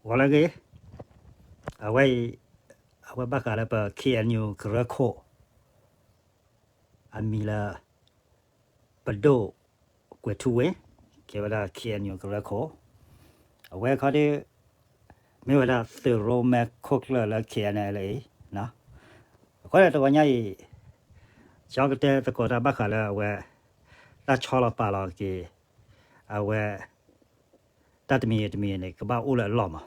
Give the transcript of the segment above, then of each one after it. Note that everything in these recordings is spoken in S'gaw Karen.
ဂီၤလၢအဂ့ၤ, အဝဲအံၤ, အဝဲဘၣ်ဃးလၢပ K N U ကရၢခိၣ် အမံၤလၢ ပဒိၣ်ကွဲၤထူဝ့ၣ်, ကဲဝဲဒၣ် K N U ကရၢခိၣ်, အဝဲခီဒုး မ့ၢ်ဝဲဒၣ်သုးရိၣ်မဲခိၣ်ကျၢၢ်လၢ K N L A အံၤ, အဃိန့ၣ်တဂီၤညါအံၤ ကၠီကတဲသကိးတၢ်ဘၣ်ဃးလၢအဝဲ တၢ်ဆီလီၤပာ်လီၤက့ၤ အဝဲ တၢ်တမံၤတမံၤန့ၣ် ကဘၣ်အိၣ်လၢအလီၢ်မး.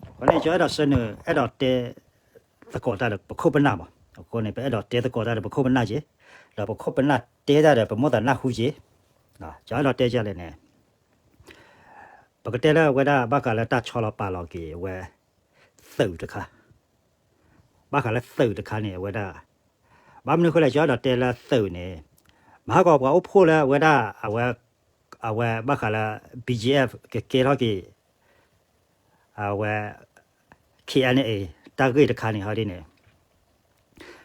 အဃိန့ၣ် ကၠီအဲၣ်ဒိးဆၢနုာ် အဲၣ်ဒိးတဲသကိးတၢ်ဒီးပခိၣ်ပနၢ်မး. အဃိန့ၣ် ပအဲၣ်ဒိးတဲသကိးတၢ်ဒီးပခိၣ်ပနၢ်က့ၤ, ဒီးပခိၣ်ပနၢ်တဲတၢ်ဒီးပမိၣ်သးနၢ်ဟူက့ၤ, ကၠီအဲၣ်ဒိးတဲကလဲၣ်န့ၣ် ပကတဲလၢအဝဲဒၣ်ဘၣ်ဃးလၢတၢ်ဆီလီၤပာ်လီၤက့ၤအဝဲ သုးတခါ, ဘၣ်ဃးလၢသုးတခါန့ၣ် အဝဲဒၣ် ဘၣ်မနုၤအဃိလဲၣ် ကၠီအဲၣ်ဒိးတဲလၢသုးန့ၣ်, မဟါကီးပှၤအိၣ်ဖှိၣ်လၢအဝဲဒၣ် အဝဲ အဝဲဘၣ်ဃးလၢ B G F ကကဲထီၣ်က့ၤ အဝဲ K N A တၢ်ဂ့ၢ်တခါန့ၣ် ဟီဒ်န့ၣ်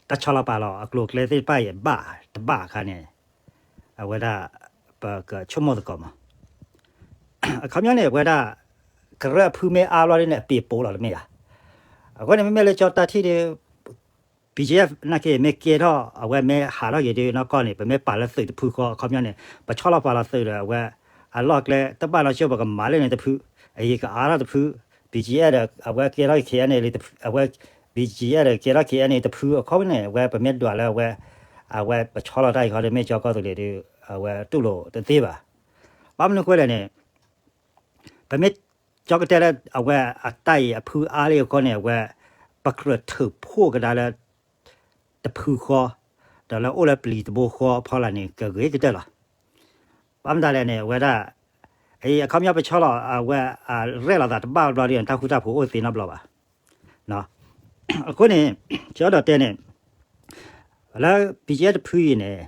တၢ်ဆီလီၤပာ်လီၤအကျိၤအကျဲသ့ၣ်တဖၣ်အံၤ ဘၣ်တဘၣ်အခါန့ၣ် အဝဲဒၣ် ပကဆိကမိၣ်သကိးမး. အခီပညီန့ၣ် အဝဲဒၣ် ကရၢအဖုမ့ၢ်အါဘျီဒ်န့ၣ် အပ့ၤပိာ်လီၤတမ့ၢ်ဧါ. အဃိန့ၣ် မ့မ့ၢ်လၢကၠီတၢ်ထံၣ်ဒီး B G F နာ်က့ မ့ၢ်ကဲထီၣ် အဝဲမ့ၢ်ဟးထီၣ်က့ၤဒီးနီၢ်ကီၢ်န့ၣ် ပမ့ၢ်ပာ်လၢသုးတဖုဃီ အခီပညီန့ၣ် ပဆီလီၤပာ်လီၤသုးဒီး အဝဲ အလီၢ်ကျဲတဘၣ်နီၢ်ကီၢ် ပကမၤလၢန့ၣ်တဖု အံၤကအါထီၣ်တဖု B G F ဒီး အဝဲကဲထီၣ် K N A အဝဲ B G F ဒီးကဲထီၣ် K N A တဖု အခီပညီန့ၣ် အဝဲပမ့ၢ်ဒွးလၢအဝဲ အဝဲပဆီလီၤတၢ်အံၤဃီဒီး မ့ၢ်ကၠီကီၢ်သူလ့ၤဒီး အဝဲတူၢ်လိာ်တသ့ဘၣ်. ဘၣ်မနုၤအဃိလဲၣ်န့ၣ် ပမ့ၢ်ကၠီကတဲလၢအဝဲအတၢ်အံၤအဖုအါလံအဃိန့ၣ် အဝဲ ပကြၢးထုးဖှိၣ်ကဒါလၢ တဖုဃီ ဒီးလၢအိၣ်လၢပျံၤတဘိဃီအဖီလာ်န့ၣ် ကဂ့ၤကတၢၢ်လီၤ. ဘၣ်မတၤလဲၣ်န့ၣ် အဝဲဒၣ် အခီပညီပဆီလီၤ အဝဲအရဲၣ်လီၤသးတဘၣ်ဘျီဒီး တၢ်ဃူတၢ်ဖိးအိၣ်သ့နီတဘျီဘၣ်. အဃိန့ၣ် ကၠီဒီးတဲန့ၣ် လၢ B G F တဖုအံၤန့ၣ်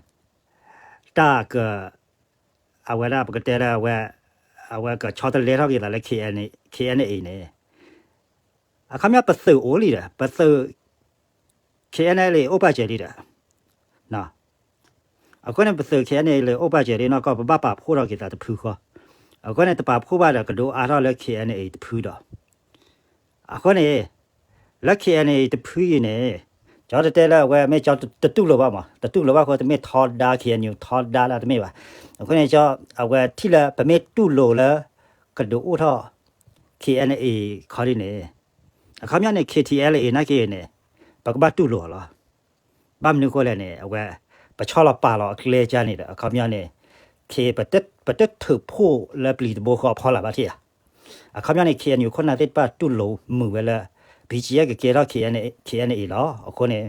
တၢ်က အဝဲဒၣ်ပကတဲလၢအဝဲ အဝဲကဆီတလဲထီၣ်က့ၤသးလၢ K N A န့ၣ် အခီပညီပသုးအိၣ်လံဒီး ပသုး K N L A အိၣ်ပာ်စၢၤလံဒီး အဃိန့ၣ် ပသုး K N L A အိၣ်ပာ်စၢၤလံနီၢ်ကီၢ် ပဘၣ်ပာ်ဖှိၣ်ထီၣ်က့ၤသးတဖုဃီ, အဃိန့ၣ် တပာ်ဖှိၣ်ဘၣ်ဒီး ကဒိးအါထီၣ်လၢ K N A တဖုဒီး အဃိန့ၣ် လၢ K N A တဖုအံၤန့ၣ် ကၠီတတဲလၢအဝဲမ့ၢ်ကၠီတတူၢ်လိာ်ဘၣ်မး, တတူၢ်လိာ်ဘၣ်အဃိ တမ့ၢ်ထီဒါ K N U ထီဒါလၢတမ့ၢ်ဘၣ်. အဃိန့ၣ် ကၠီအဝဲထံၣ်လၢပမ့ၢ်တူၢ်လိာ်လၢ ကဒိးအိၣ်ထီၣ် K N A ခီဒ်န့ၣ် အခီပညီန့ၣ် K T L A နာ်က့န့ၣ် ပကဘၣ်တူၢ်လိာ်အီၤလီၤ. ဘၣ်မနုၤအဃိလဲၣ်န့ၣ် အဝဲ ပဆီလီၤပာ်လီၤအကျဲကါန့ၣ်ဒီး အခီပညီန့ၣ် K ပတထုးဖှိၣ်လၢပျံၤတဘိဃီအဖီလာ်ဘၣ်ထံၣ်ဧါ. အခီပညီန့ၣ် K N U ခိၣ်နၢ်သ့ၣ်တဖၣ်တူၢ်လိာ်မုာ်ဝဲလၢ B G F ကကဲထီၣ် K N A လီၤ. အဃိန့ၣ်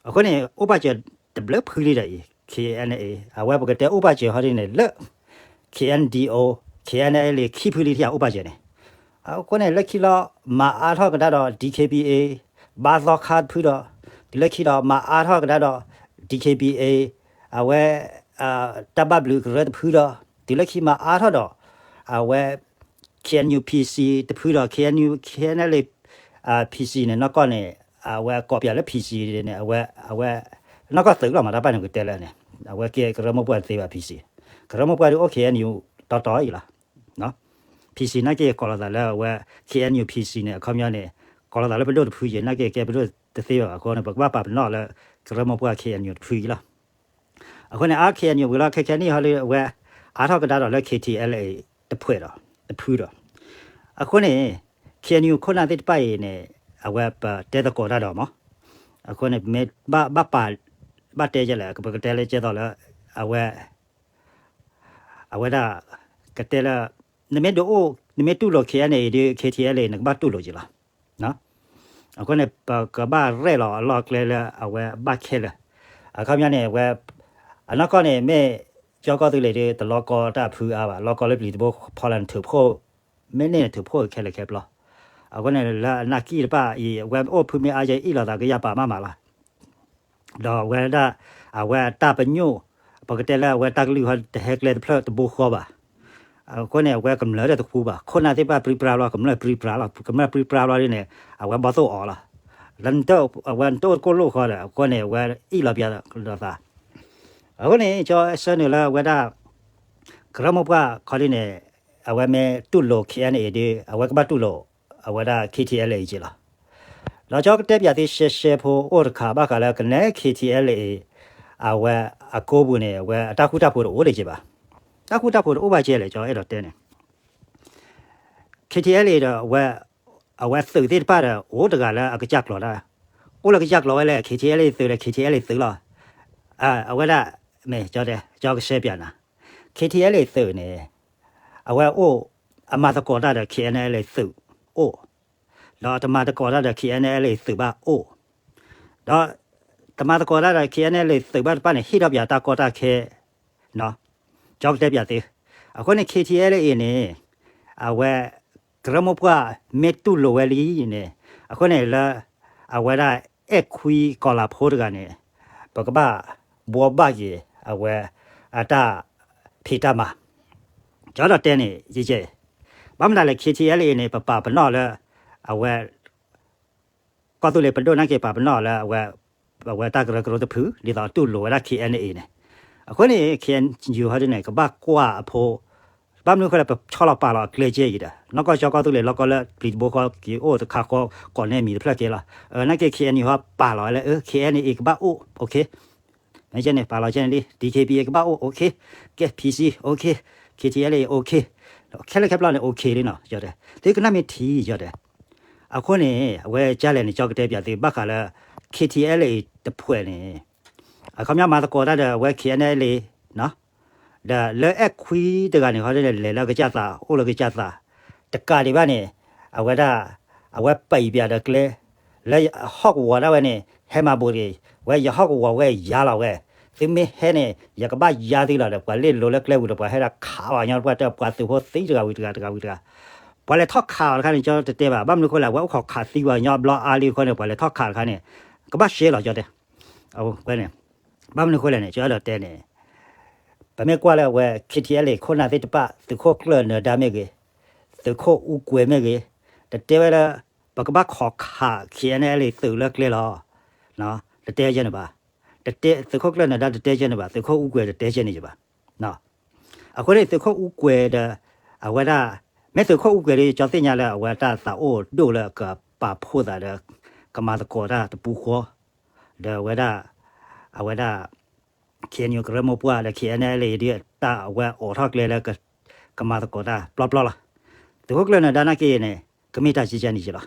အဃိန့ၣ် အိၣ်ဘၣ်စၢၤတဘျုးဖုလံဒီးအံၤ K N A အဝဲပကတဲအိၣ်ဘၣ်စၢၤဟီဒ်န့ၣ်လၢ K N D O K N L A ခံဖုလံထံၣ်ဧါ အိၣ်ဘၣ်စၢၤန့ၣ်. အဃိန့ၣ် လၢခံလီၤ မၤအါထီၣ်ကဒါဒီး D K B A ဘါသီခါတဖုဒီး တုၤလၢခံဒီး မၤအါထီၣ်ကဒါဒီး D K B A အဝဲ တၢ်ဘၣ်ဘျုးကရၢတဖုဒီး တုၤလၢခံမၤအါထီၣ်ဒီး အဝဲ K N U P C တဖုဒီး K N U K N L A P C န့ၣ် နီၢ်ကီၢ်န့ၣ် အဝဲကိးပၠးလၢ P C န့ၣ် အဝဲ အဝဲ နီၢ်ကီၢ်သုးလီၤမး တၢ်ပၣ်န့ၣ်ကတဲလၢန့ၣ် အဝဲကဲကရၢမိၢ်ပှၢ်တသ့ဘၣ် P C ကရၢမိၢ်ပှၢ်ဒီးအိၣ် K N U တီတီအံၤလီၤ. P C နာ်က့ကိးလီၤသးလၢအဝဲ K N U P C န့ၣ် အခီပညီန့ၣ် ကိးလီၤသးလၢပဒိၣ်တဖုယဲၢ် နာ်က့ကဲပဒိၣ်တသ့ဘၣ်အဃိန့ၣ် ပကဘၣ်ပာ်ပနီၣ်လၢ ကရၢမိၢ်ပှၢ် K N U တဖုအံၤလီၤ. အဃိန့ၣ် အါ K N U ဝံၤလီၤ ခဲခဲနံၣ်ဟီလၢအဝဲ အါထီၣ်ကဒါဒီးလၢ K T L A တဖုဒီး တဖုဒီး အဃိန့ၣ် K N U ခိၣ်နၢ်သ့ၣ်တဖၣ်အံၤန့ၣ် အဝဲပတဲသကိးတၢ်ဒီးမး အဃိန့ၣ် ပမ့ၢ်ဘၣ်ပာ် ဘၣ်တဲယဲၢ်လဲၣ် ပကတဲလၢကဲသိးလၢ အဝဲ အဝဲဒၣ် ကတဲလၢ နမ့ၢ်ဒုးအိၣ် နမ့ၢ်တူၢ်လိာ် K N A ဒီး K T L A နကဘၣ်တူၢ်လိာ်က့ၤလီၤ. အဃိန့ၣ် ပကဘၣ်ရဲၣ်လီၤအလီၢ်အကျဲလၢအဝဲဘၣ်ခဲလၢာ်. အခီပညီန့ၣ် အဝဲ အနီၢ်ကီၢ်န့ၣ် မ့ၢ်ကၠီကီၢ်သူလ့ၤဒီး တလီၤကီတၢ်ဖုအါဘၣ် လီၤကီလၢပျံၤတဘိဖီလာ်န့ၣ်ထုးဖှိၣ် မ့ၢ်န့ၢ်န့ၣ်ထုးဖှိၣ်ခဲလၢာ်ခဲဆ့ အဃိန့ၣ် လၢအနၢ်ကံၣ်တဖၣ်အံၤ အဝဲအိၣ်ဖုမ့ၢ်အါယဲၢ်အ့ၣ်လိာ်သးကယၢ်ပာ်မးမးလီၤ. ဒီးအဝဲဒၣ် အဝဲတၢ်ပညိၣ် ပကတဲလၢအဝဲတၢ်ကလုၢ်ဟီတဟဲကျဲတဖျၢၣ်တဘိဃီဘၣ်. အဃိန့ၣ် အဝဲကမျၢၢ်ဒီးတဃူဘၣ် ခိၣ်နၢ်သ့ၣ်တဖၣ်ပြံပြါလီၤ ကမျၢၢ်ပြံပြါလီၤ ကမျၢၢ်ပြံပြါလီၤဒ်န့ၣ် အဝဲဘီၣ်သိၣ်အီၤလီၤ. လၢအဝဲတအိၣ်တကိၣ်လိၣ်ဃီဒီး အဃိန့ၣ် အဝဲအ့ၣ်လီၤပျၤလိာ်သး. အဃိန့ၣ် ကၠီဆၢနုာ်လၢအဝဲဒၣ် ကရၢမိၢ်ပှၢ်ခီဒ်န့ၣ် အဝဲမ့ၢ်တူၢ်လိာ် K N A ဒီး အဝဲကဘၣ်တူၢ်လိာ် အဝဲဒၣ် K T L A က့လီၤ. ဒီးကၠီကတဲပၠးသုရှဲရှဲဖိအိၣ်တခါဘၣ်ဃးလၢကနဲ K T L A အဝဲအကိပူၤန့ၣ် အဝဲအတၢ်ဃူတၢ်ဖိးတအိၣ်ဒံးက့ဘၣ်. တၢ်ဃူတၢ်ဖိးတအိၣ်ဘၣ်ကဲလဲၣ် ကၠီအဲၣ်ဒိးတဲန့ၣ် K T L A ဒီးအဝဲ အဝဲသုးသ့ၣ်တဖၣ်ဒီး အိၣ်တဂၤလၢအကစၢ်ကျိၤတၢ်, အိၣ်လၢကစၢ်ကျိၤဝဲလဲၣ် K T L A သုးဒီး K T L A သုးလီၤ. အဝဲဒၣ် မ့ၢ်ကၠီတဲ ကၠီကရှဲပၠးနၤ K T L A သုးန့ၣ် အဝဲအိၣ် အမၤသကိးတၢ်ဒီး K N L A သုးအိၣ်, ဒီးတမၤသကိးတၢ်ဒီး K N L A သုးဘၣ်အိၣ်, ဒီးတမၤသကိးတၢ်ဒီး K N L A သုးဘၣ်တဖၣ်န့ၣ် ဟ့ၣ်ထီၣ်ပၠးတၢ်ကီတၢ်ခဲ ကၠီကတဲပၠးသု, အဃိန့ၣ် K T L A န့ၣ် အဝဲ ကရၢမိၢ်ပှၢ်မ့ၢ်တူၢ်လိာ်ဝဲလံန့ၣ် အဃိန့ၣ်လၢ အဝဲဒၣ်အဲၣ်ခွံကီၤလၤဖိတဂၤန့ၣ် ပကဘၣ်ဘှီဘၣ်က့ၤ အဝဲ အတၢ်ဖံးတၢ်မၤ ကၠီဒီးတဲန့ၣ် ယယဲၢ် ဘၣ်မနုၤလဲၣ် K T L A န့ၣ် ပပာ်ပနီၣ်လၢ အဝဲ ကီၢ်သူလ့ၤပဒိၣ်နာ်က့ပာ်ပနီၣ်လၢအဝဲ အဝဲတၢ်ကရၢကရိတဖု ဒ်သိးတူၢ်လိာ်ဝဲဒၣ် K N A န့ၣ်, အဃိန့ၣ် K N U ဟီဒ်န့ၣ် ကဘၣ်ကွၢ်အဖိ, ဘၣ်မနုၤဃိလဲၣ် ပဆီလီၤပာ်လီၤအကျဲကဲအံၤဒီး နီၢ်ကီၢ်ကၠီကီၢ်သူလ့ၤလီၢ်ကီၢ်လၢပျံၤတဘိဃီက့ၤအိၣ်တခါဃီ ကိးနဲၣ်မံၤတဖျၢၣ်ကဲလီၤ. နာ်က့ K N U ဟီပာ်လီၤဝဲလၢ K N A ကဘၣ်အိၣ် မ့ၢ်ကဲန့ၣ် ပာ်လီၤကဲန့ၣ်လံ D K B A ကဘၣ်အိၣ် OK, ကဲ P C OK, K T L A OK, ခဲလၢာ်ခဲပျီန့ၣ် OK လံနီၤ ကၠီတဲ, သုကနၣ်မ့ၢ်ထံ ကၠီတဲ, အဃိန့ၣ် အဝဲကၢ်လဲၣ်န့ၣ် ကၠီကတဲပၠးသုဘၣ်ဃးလၢ K T L A တဖုန့ၣ် အခီပညီမၤသကိးတၢ်ဒီးအဝဲ K N L A ဒီးလၢအဲၣ်ခွံတဂၤန့ၣ် ဟီဒ်န့ၣ် လဲၤလၢကစၢ်သး အိၣ်လၢကစၢ်သး တကးဒံးဘၣ်န့ၣ် အဝဲဒၣ် အဝဲပာ်အံၤပၠးဒီးကျဲ လၢဟီၣ်ကဝီၤဒၣ်ဝဲန့ၣ် ဟဲမၤဘူးတဂ့ၤ, ဝဲယဟီၣ်ကဝီၤဝဲယါလီၤဝဲ, သုမ့ၢ်ဟဲန့ၣ် ယကဘၣ်ယါသုလီၤဒီး ပှၤလ့ၣ်လိၤလၢကျဲပူၤဒီး ပှၤဟဲဒီးခးဘၣ်ညီ ပှၤတဲ ပှၤသုးဖိသံတဂၤဝံၤတဂၤ တဂၤဝံၤတဂၤ, ပှၤလဲၤထီၣ်ခးအီၤတခါန့ၣ် ကၠီတတဲဘၣ် ဘၣ်မနုၤဃိလဲၣ် အဝဲအိၣ်ခိးခးသံပှၤညီဘျီအါလံအဃိန့ၣ် ပှၤလဲၤထီၣ်ခးတခါန့ၣ် ကဘၣ်ရှဲလီၤ ကၠီတဲ ဝဲန့ၣ် ဘၣ်မနုၤဃိလဲၣ်န့ၣ် ကၠီအဲၣ်ဒိးတဲန့ၣ် ပမ့ၢ်ကွၢ်လၢအဝဲ K T L A ခိၣ်နၢ်သ့ၣ်တဖၣ် သုးခိၣ်ကျၢၢ်နၢၤဒါမ့ၢ်ဂ့ၤ, သုးခိၣ်အူကွဲၤမ့ၢ်ဂ့ၤ, တတဲဝဲလၢ ပကဘၣ်ခိးခး K N L A သုးလၢကျဲလီၤ, တတဲကဲန့ၣ်ဘၣ်, တတဲ သုးခိၣ်ကျၢၢ်နၢၤဒါတတဲကဲန့ၣ်ဘၣ်, သုးခိၣ်အူကွဲၤတတဲကဲန့ၣ်ဘၣ်. အဃိန့ၣ် သုးခိၣ်အူကွဲၤဒီး အဝဲဒၣ် မ့ၢ်သုးခိၣ်အူကွဲၤဒီး ကၠီသ့ၣ်ညါလၢအဝဲတၢ်သးအိၣ်ဒိၣ်လၢကပာ်ဖှိၣ်သးဒီး ကမၤသကိးတၢ်တပူၤဃီ ဒီးအဝဲဒၣ် အဝဲဒၣ် K N U ကရၢမိၢ်ပှၢ်ဒီး K N L A ဒီးတၢ်အဝဲအိးထီၣ်ကျဲလၢ ကမၤသကိးတၢ်ပျီပျီလီၤ. သုးခိၣ်ကျၢၢ်နၢၤဒါနာ်က့န့ၣ် ကမ့ၢ်တၢ်ကဲကဲန့ၣ်က့လီၤ.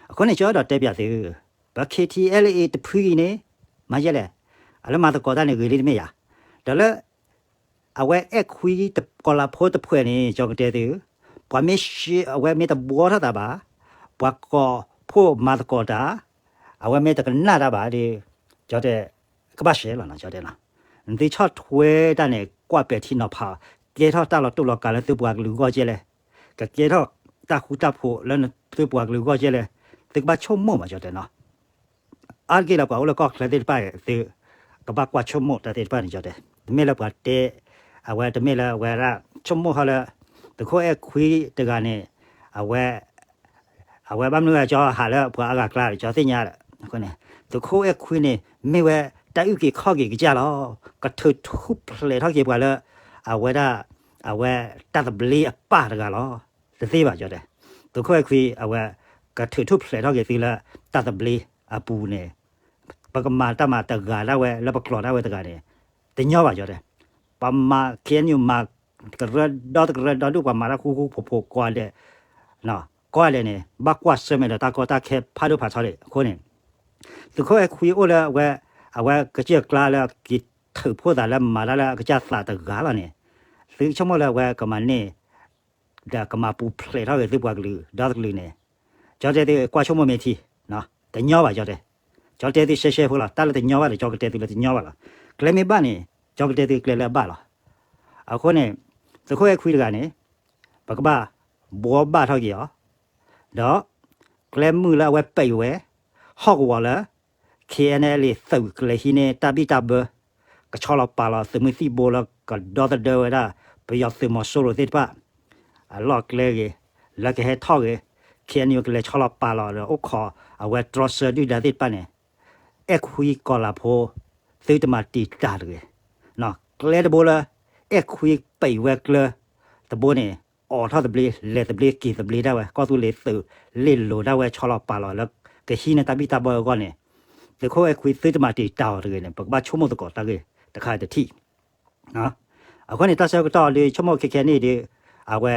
အဃိန့ၣ် ကၠီအဲၣ်ဒိးတဲပၠးသု, ပ K T L A တဖုအံၤန့ၣ် မၤယဲလဲၣ်, အလၢမၤသကိးတၢ်န့ၣ်ဂ့ၤလံတမ့ၢ်ယၤ, ဒီးလၢ အဝဲအဲၣ်ခွံကီၤလၤဖိတဖုန့ၣ် ကၠီကတဲသု, ပှၤမ့ၢ်ရှဲ အဝဲမ့ၢ်တဘှီထီၣ်သးဘၣ်, ပှၤကိးဖှိၣ်မၤသကိးတၢ်, အဝဲမ့ၢ်တကနၣ်တၢ်ဘၣ်ဒီး ကၠီတဲ ကဘၣ်ရှဲလီၤနီၤ ကၠီတဲနီၤ, နသုဆီၣ်ထွဲတၢ်န့ၣ် ကွၢ်ပဲာ်ထံနီၤဖး, ကဲထီၣ်တၢ်လီၤတူာ်လီၤကာ်လၢသုပှၤကလုာ်အဂီၢ်ကဲလဲၣ်, ကကဲထီၣ်တၢ်ဃူတၢ်ဖိးလၢသုပှၤကလုာ်အဂီၢ်ကဲလဲၣ်, သုကဘၣ်ဆိကမိၣ်မး ကၠီတဲနီၤ. အါတက့ၢ်လၢပှၤအိၣ်လၢကီၢ်ချၢသ့ၣ်တဖၣ်အံၤ သုကဘၣ်ကွၢ်ဆိကမိၣ်တၢ်သ့ၣ်တဖၣ်န့ၣ် ကၠီတဲ, တမ့ၢ်လၢပှၤတဲ အဝဲတမ့ၢ်လၢအဝဲဒၣ် ဆိကမိၣ်ဟီလၢ သုးခိၣ်အဲၣ်ခွံတဂၤန့ၣ် အဝဲ အဝဲဘၣ်မနုၤအကၠီဟးလၢပှၤအဂၤကျါဒီး ကၠီသ့ၣ်ညါဒီး အဃိန့ၣ် သုးခိၣ်အဲၣ်ခွံန့ၣ် မ့ၢ်ဝဲတၢ်အုၣ်က့ၤခီၣ်က့ၤကစၢ်လီၤ. ကထုးထူၣ်ဖျဲးထီၣ်က့ၤပှၤလၢ အဝဲဒၣ် အဝဲတၢ်သဘျ့အပၢ်တဂၤလီၤ. တသ့ဘၣ် ကၠီတဲ, သုးခိၣ်အဲၣ်ခွံ အဝဲ ကထုးထူၣ်ဖျဲးထီၣ်က့ၤသုလၢ တၢ်သဘျ့အပူၤန့ၣ် ပကမၤတၢ်မၤတဂၤဒၣ်ဝဲ လၢပကျိာ်ဒၣ်ဝဲတဂၤန့ၣ် တညီဘၣ် ကၠီတဲ, ပမၤ K N U မၤ ကရၢဒီတကရၢဒီဒူၣ် ပှၤမၤတၢ်ဃူဃူဖိးဖိးကိးဂၤဒဲး ကိးဂၤဒဲးန့ၣ် ဘၣ်ကွၢ်ဆၢၣ်မဲာ်ဒီးတၢ်ကီတၢ်ခဲဖးဒိၣ်ဖးထီလံ. အဃိန့ၣ် သုးခိၣ်အဲၣ်ခွံအိၣ်လၢအဝဲ အဝဲကစၢၢ်ကျါလၢက့ၤထုးဖှိၣ်သးလၢမၤတၢ်လၢအကစၢ်သးတဂၤလီၤန့ၣ် သုဆိကမိၣ်လၢအဝဲကမၤန့ၢ် ဒီးကမၤပူၤဖျဲးထီၣ်က့ၤသုပှၤကလုာ်ဒီတကလုာ်န့ၣ် ကၠီတဲသုကွၢ်ဆိကမိၣ်မ့ၢ်ထံ တညီဘၣ် ကၠီတဲ, ကၠီတဲသုရှဲရှဲဖိလီၤ. တၢ်လၢတညီဘၣ်ဒီး ကၠီကတဲသုလၢတညီဘၣ်လီၤ. ကျဲမ့ၢ်ဘၣ်န့ၣ် ကၠီကတဲသုကျဲလၢအဘၣ်လီၤ. အဃိန့ၣ် သုးခိၣ်အဲၣ်ခွံတဂၤန့ၣ် ပကဘၣ်ဘှီဘၣ်ထီၣ်က့ၤအီၤ ဒီး ကျဲမုၢ်လၢအဝဲပံးဝဲ ဟီၣ်ကဝီၤလၢ K N L A သုးကလဲၤဟံးန့ၢ်တၢ်ဘံၣ်တၢ်ဘၢ ကဆီလီၤပာ်လီၤသုးမုၢ်သံၣ်ဘိလၢကဒီသဒၢဝဲဒၣ် ပယီၤသုးမီၤစိရိၤသ့ၣ်တဖၣ် အလီၢ်ကျဲဂ့ၤ လၢကဟဲထီၣ်ဂ့ၤ K N U ကလဲၤဆီလီၤပာ်လီၤဒီးအိၣ်ခိး အဝဲတြီဆၢဒုၣ်ဒါသ့ၣ်တဖၣ်န့ၣ် အဲၣ်ခွံကီၤလၤဖိ သုတမၤတံာ်တာ်တဂ့ၤ. ကျဲတဘိလၢ အဲၣ်ခွံပံးဝဲကျၢ တဘိန့ၣ် အီၣ်ထီၣ်သဘျ့ လဲၤသဘျ့က့ၤသဘျ့ဒၣ်ဝဲ ကီၢ်သူလ့ၤသုးလ့ၣ်လိၤဒၣ်ဝဲဆီလီၤပာ်လီၤလၢ ကဟံးန့ၢ်တၢ်ဘံၣ်တၢ်ဘၢအဂီၢ်န့ၣ် သုးခိၣ်အဲၣ်ခွံသုတမၤတံာ်တာ်အီၤတဂ့ၤန့ၣ် ပကဘၣ်ဆိကမိၣ်သကိးတၢ်ဂ့ၢ်တခါတထံၣ် အဃိန့ၣ် တၢ်ဆၢကတီၢ်ဒီး ဆိကမိၣ်ခဲခဲနံၣ်ဒီး အဝဲ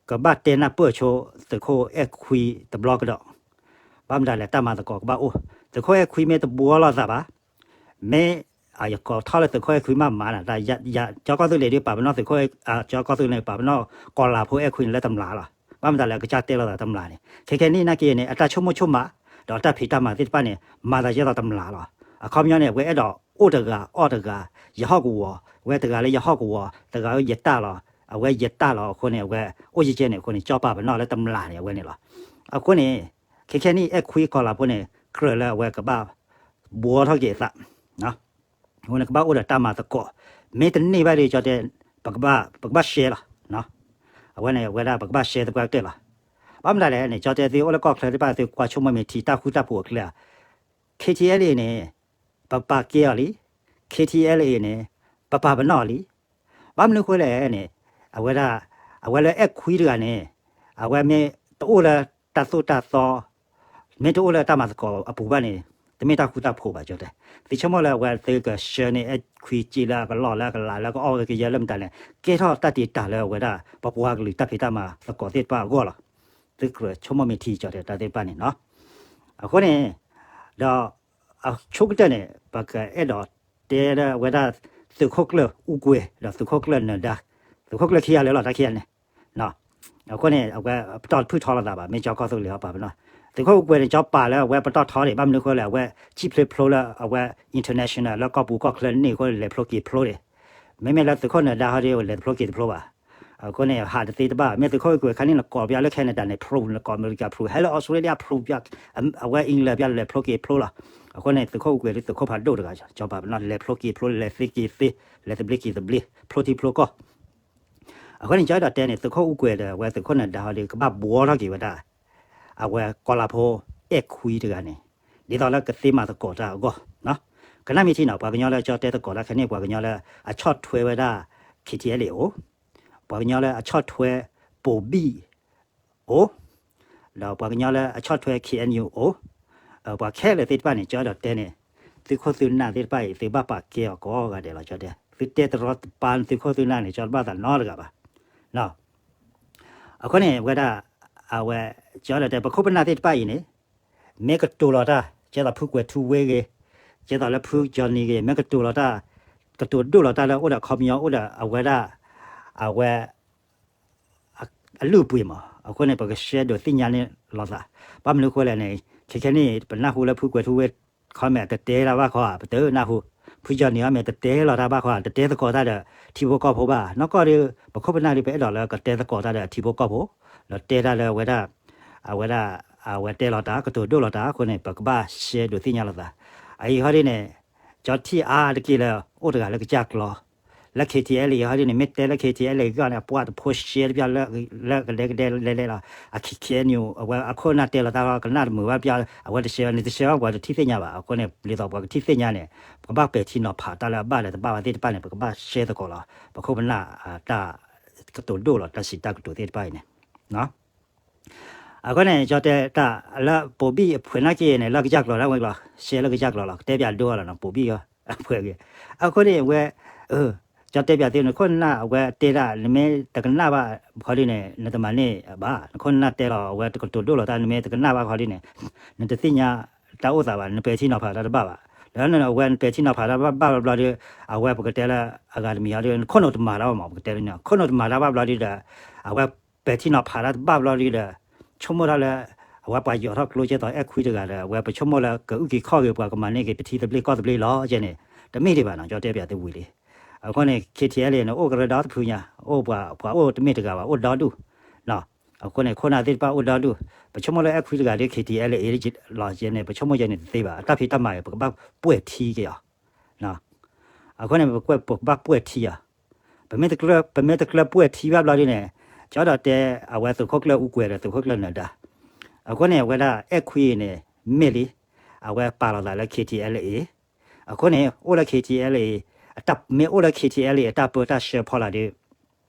ကဘၣ်တဲနၢ်ပၢၢ်ဆိ သုးခိၣ်အဲၣ်ခွံတဘျီကဒီး ဘၣ်မတၤလဲၣ် တၢ်မၤသကိးကဘၣ်အိၣ် သုးခိၣ်အဲၣ်ခွံမ့ၢ်တဘှီလိာ်သးဘၣ် မ့ၢ် ယကိးထီၣ်လၢသုးခိၣ်အဲၣ်ခွံမးမးနၤ ကၠီကီၢ်သူလ့ၤဒီးပာ်ပနီၣ်သုးခိၣ် ကၠီကီၢ်သူလ့ၤန့ၣ် ပာ်ပနီၣ်ကီၤလၤဖိအဲၣ်ခွံန့ၣ်လၢတမျးလီၤ. ဘၣ်မတၤလဲၣ် အကစၢ်တဲလိာ်သးတမျးန့ၣ် ခဲခဲနံၣ်နာ်က့န့ၣ် အတၢ်ဆိကမိၣ်ဆိကမး ဒီးအတၢ်ဖံးတၢ်မၤသ့ၣ်တဖၣ်န့ၣ် မၤသးဒ်သိးတမျးလီၤ. အခီပညီန့ၣ် အဝဲအဲၣ်ဒိးအိၣ်တဂၤအီၣ်တဂၤ ယဟီၣ်ကဝီၤ အဝဲတဂၤလၢယဟီၣ်ကဝီၤ တဂၤလၢယတၢ်လီၤ အဝဲယတၢ်လီၤအဃိန့ၣ် အဝဲအိၣ်ယဲကဲန့ၣ်အဃိန့ၣ် ကၠီပာ်ပနီၣ်လၢတမျးန့ၣ် အဝဲန့ၣ်လီၤ. အဃိန့ၣ် ခဲခဲနံၣ်အဲၣ်ခွံကီၤလၤဖိန့ၣ် ကြၢးလၢအဝဲကဘၣ် ဘှီထီၣ်က့ၤအသး အဃိန့ၣ် ကဘၣ်အိၣ်ဒီးတၢ်မၤသကိး မ့ၢ်တန့ၢ်ဘၣ်ဒီး ကၠီတဲ ပကဘၣ် ပကဘၣ်ရှဲလီၤ. အဝဲန့ၣ် အဝဲဒၣ်ပကဘၣ်ရှဲသပှၢ်ကတၢၢ်လီၤ. ဘၣ်မတၤလဲၣ်န့ၣ် ကၠီတဲသုအိၣ်လၢကီၢ်ချၢသ့ၣ်တဖၣ် သုကွၢ်ဆိကမိၣ်မ့ၢ်ထံ တၢ်ဃူတၢ်ဖိးအကျဲ KTLA န့ၣ် ပပာ်ကဲအီၤလံ KTLA န့ၣ် ပပာ်ပနီၣ်အီၤလံ. ဘၣ်မနုၤဃိလဲၣ်န့ၣ် အဝဲဒၣ် အဝဲလၢအဲၣ်ခွံတဂၤန့ၣ် အဝဲမ့ၢ်တအိၣ်လၢတၢ်သိၣ်တၢ်သီ မ့ၢ်တအိၣ်လၢတၢ်မၤသကိးအပူၤဘၣ်န့ၣ် တမ့ၢ်တၢ်ဃူတၢ်ဖိးဘၣ် ကၠီတဲ. သုဆိကမိၣ်လၢအဝဲသုကဆှၢန့ၢ်အဲၣ်ခွံစ့လၢအကလီၢ်လၢအကလးလၢကအီၣ်ဝဲကယဲၢ်လၢမတၤလဲၣ် ကဲထီၣ်တၢ်တ့ၢ်တၢ်လၢအဝဲဒၣ် ပပှၤကလုာ်တၢ်ဖံးတၢ်မၤသကိးသ့ၣ်တဖၣ်အဂီၢ်လီၤ. သုကြၢးဆိကမိၣ်မ့ၢ်ထံ ကၠီတဲ တၢ်သ့ၣ်တဖၣ်န့ၣ်လီၤ. အဃိန့ၣ် ဒီး အဆိကတၢၢ်န့ၣ် ပကအဲၣ်ဒိးတဲလၢအဝဲဒၣ် သုးခိၣ်ကျၢၢ်အူကွဲၤ ဒီးသုးခိၣ်ကျၢၢ်နၢၤဒါ သုးခိၣ်ကျၢၢ်ခံဂၤလၢာ်လီၤ တၢ်ခံဂၤန့ၣ် အဃိန့ၣ် အဝဲပတီၢ်တဖုၣ်ထီလိာ်သးဘၣ် မ့ၢ်ကၠီကီၢ်သူလ့ၤအီၤပာ်ပနီၣ် သုးခိၣ်အူကွဲၤန့ၣ် ကၠီပာ်လၢအဝဲပတီၢ်ထီန့ၣ် ဘၣ်မနုၤဃိလဲၣ် အဝဲစံၣ်ဖျိဖျိလၢအဝဲ international လၢကီၢ်ပူၤကီၢ်ချၢန့ၣ်အဃိ လဲၤဖျိက့ၤဖျိန့ၣ် မ့မ့ၢ်လၢသုးခိၣ်နၢၤဒါဟီဒီး လဲၤတဖျိက့ၤတဖျိဘၣ်. အဃိန့ၣ် ဟးတသ့တဘၣ် မ့ၢ်သုးခိၣ်အူကွဲၤခါန့ၣ် နကိးပျီလၢ Canada န့ၣ် proof နကိးအမဲရကၤ proof ဟဲလၢ Australia proof ပျီ အဝဲ England ပျီလဲၤဖျိက့ၤဖျိလီၤ. အဃိန့ၣ် သုးခိၣ်အူကွဲၤဒီးသုးခိၣ်ဖးဒိၣ်တဂၤ ကၠီပာ်ပနီၣ် လဲၤဖျိက့ၤဖျိ လဲၤသ့က့ၤသ့ လဲၤသဘျ့က့ၤသဘျ့ ဖျိထံဖျိကီၢ် အဃိန့ၣ် ကၠီအဲၣ်ဒိးတဲန့ၣ် သုးခိၣ်အူကွဲၤဒီးအဝဲသုးခိၣ်နၢၤဒါဟီဒီး ကဘၣ်ဘှီထီၣ်က့ၤဝဲဒၣ် အဝဲကီၤလၤဖိအဲၣ်ခွံတဂၤန့ၣ် ဒ်သိးလၢကသ့မၤသကိးတၢ်အဂီၢ် ကနၣ်မ့ၢ်ထံနီၤ ပှၤကညီလၢကၠီတဲသကိးတၢ်ခဲန့ၣ် ပှၤကညီလၢအဆီၣ်ထွဲဝဲဒၣ် KTLA အိၣ် ပှၤကညီလၢအဆီၣ်ထွဲပိာ်ဘံၣ်အိၣ် ဒီးပှၤကညီလၢအဆီၣ်ထွဲ KNU အိၣ် ပှၤခဲလၢာ်သ့ၣ်တဖၣ်န့ၣ် ကၠီအဲၣ်ဒိးတဲန့ၣ် သုးခိၣ်သုးနၢ်သ့ၣ်တဖၣ်အံၤ သုဘၣ်ပာ်ကဲအီၤကိးဂၤဒဲးလီၤ ကၠီတဲ သုတဲတရီတပါသုးခိၣ်သုးနၢ်န့ၣ် ကၠီတဘၣ်သးနီတဂၤဘၣ် အဃိန့ၣ် ဝဲဒၣ် အဝဲ ကၠီအဲၣ်ဒိးတဲ ပခိၣ်ပနၢ်သ့ၣ်တဖၣ်အံၤန့ၣ် မ့ၢ်ကတိၤလီၤတၢ် ကဲသိးဖုကွဲၤထူဝ့ဂ့ၤ ကဲသိးလၢဖုကၠီနံၤဂ့ၤ မ့ၢ်ကတိၤလီၤတၢ် ကတိၤဒိၣ်လီၤတၢ်လၢအိၣ်ဒီးအခီပညီအိၣ်ဒီးအဝဲဒၣ် အဝဲ အလုၢ်အပှ့ၤမး အဃိန့ၣ် ပကရှဲဒိးသ့ၣ်ညါန့ၢ်လိာ်သး ဘၣ်မနုၤဃိလဲၣ်န့ၣ် ခဲခဲနံၣ် ပနၢ်ဟူလၢဖုကွဲၤထူဝ့ comment တတဲတၢ်ဘၣ်ခီ ပတနၢ်ဟူ ဖုကၠီနံၤအီၤမ့ၢ်တတဲလီၤတၢ်ဘၣ်ခီ တတဲသကိးတၢ်ဒီးထံဖိကီၢ်ဖိဘၣ် နီၢ်ကီၢ်ဒီး ပခိၣ်ပနၢ်ဒီး ပအဲၣ်ဒိးလၢကတဲသကိးတၢ်ဒီးထံဖိကီၢ်ဖိ ဒီးတဲတၢ်လၢအဝဲဒၣ် အဝဲဒၣ် အဝဲတဲလီၤတၢ် ကတိၤဒိၣ်လီၤတၢ်အဃိန့ၣ် ပကဘၣ်ရှဲဒိးသ့ၣ်ညါလိာ်သး အအံၤဟီဒ်န့ၣ် ကၠီထံၣ်အါတက့ၢ်လၢ အိၣ်တဂၤလၢကစၢ်ကျီ လၢ KTLA ဟီဒ်န့ၣ် မ့ၢ်တဲလၢ KTLA ဂီၢ်န့ၣ် အပှၢ်တဖိရှဲတပျီလၢ လၢကဒဲကဒဲလဲၤလဲၤလီၤ အ KNU အဝဲအခိၣ်အနၢ်တဲလီၤတၢ်လီၤ ကနၣ်တမုာ်ဘၣ်ပျီ အဝဲတရှဲဘၣ်န့ၣ် တရှဲဘၣ်ပှၤတထံၣ်သ့ၣ်ညါဘၣ် အဃိန့ၣ် ဒ်သိးပှၤကထံၣ်သ့ၣ်ညါန့ၣ် ပကဘၣ်ပဲာ်ထံနီၤဖးတၢ်လၢအဘၣ်လၢတဘၣ်ဘၣ်သ့ၣ်တဖၣ်န့ၣ် ပကဘၣ်ရှဲသကိးလီၤ ပခိၣ်ပနၢ် တၢ်ကတိၤဒိၣ်လီၤ တၢ်စံးတၢ်ကတိၤသ့ၣ်တဖၣ်အံၤန့ၣ် အဃိန့ၣ် ကၠီတဲတၢ်လၢ ပိာ်ဘံၣ်အဖှဲးနာ်က့န့ၣ် လၢကစၢ်ကျိာ်ဒၣ်ဝဲကျီ ရှဲလၢကစၢ်ကျိာ်လီၤ ကတဲပၠးဒိၣ်လီၤနီၤ ပိာ်ဘံၣ်အဖှဲးဂ့ၤ အဃိန့ၣ် အဝဲ ကၠီတဲပၠးသု နခိၣ်နၢ်အဝဲတဲဒၣ် နမ့ၢ်တကနၣ်ဘၣ်ခီဒ်န့ၣ် နတမၤန့ၢ်ဘၣ် နခိၣ်နၢ်တဲလီၤ အဝဲတကတိၤဒိၣ်လီၤတၢ် နမ့ၢ်တကနၣ်ဘၣ်ခီဒ်န့ၣ် နတသ့ၣ်ညါတၢ်အိၣ်သးဘၣ် နပဲာ်ထံနီၤဖးတၢ်တဘၣ်ဘၣ် လၢအဝဲနပဲာ်ထံနီၤဖးတၢ်ဘၣ်ဘၣ်ဘျီဒီး အဝဲပကတဲလၢအဂၤတမံၤဟီဒ် နခိၣ်နူာ်တမၤတၢ်ဘၣ်မး ပကတဲလၢ နခိၣ်နူာ်တမၤတၢ်ဘၣ်ဘျီဒီး အဝဲပဲာ်ထံနီၤဖးတၢ်တဘၣ်ဘျီဒီး ဆိကမိၣ်တၢ်လၢ အဝဲပှၤယီၤထီၣ်ကျိကဲသိးအဲၣ်ခွံတဂၤဒီး အဝဲပဆိကမိၣ်လၢကအုၣ်က့ၤခီၣ်က့ၤပှၤကမၤန့ၢ်က့ၤပထံသဘျ့ကီၢ်သဘျ့လီၤကဲန့ၣ် တမ့ၢ်ဒံးဘၣ်နီၤ ကၠီတဲပၠးသုဝံၤလံ အဃိန့ၣ် KTLA န့ၣ် အိၣ်ကရၢဒီတဖုညါ အိၣ်ပှၤအိၣ်တမ့ၢ်တဂၤဘၣ် အိၣ်ဒီဒူၣ် အဃိန့ၣ် ခိၣ်နၢ်သ့ၣ်တဖၣ်အိၣ်ဒီဒူၣ် ပဆိကမိၣ်လၢအဲၣ်ခွံတဂၤဒီး KTLA လီၤကဲန့ၣ် ပဆိကမိၣ်ကဲန့ၣ်တသ့ဘၣ် အတၢ်ဖံးတၢ်မၤအံၤ ပကဘၣ်ပှဲၤထံက့ၤအီၤ အဃိန့ၣ် ပကဘၣ်ပှဲၤထံအီၤ ပမ့ၢ်တကျၢၤ ပမ့ၢ်တကျၢၤပှဲၤထံဘၣ်ဘျီဒ်န့ၣ် ကၠီဒီးတဲ အဝဲသုးခိၣ်ကျၢၢ်အူကွဲၤဒီးသုးခိၣ်ကျၢၢ်နၢၤဒါ အဃိန့ၣ် အဝဲဒၣ်အဲၣ်ခွံအံၤန့ၣ် မ့ၢ်လံ အဝဲပာ်လီၤသးလၢ KTLA အဃိန့ၣ် အိၣ်လၢ KTLA အတၢ် မ့ၢ်အိၣ်လၢ KTLA အတၢ်ပၢတၢ်ဆှၢဖီလာ်ဒီး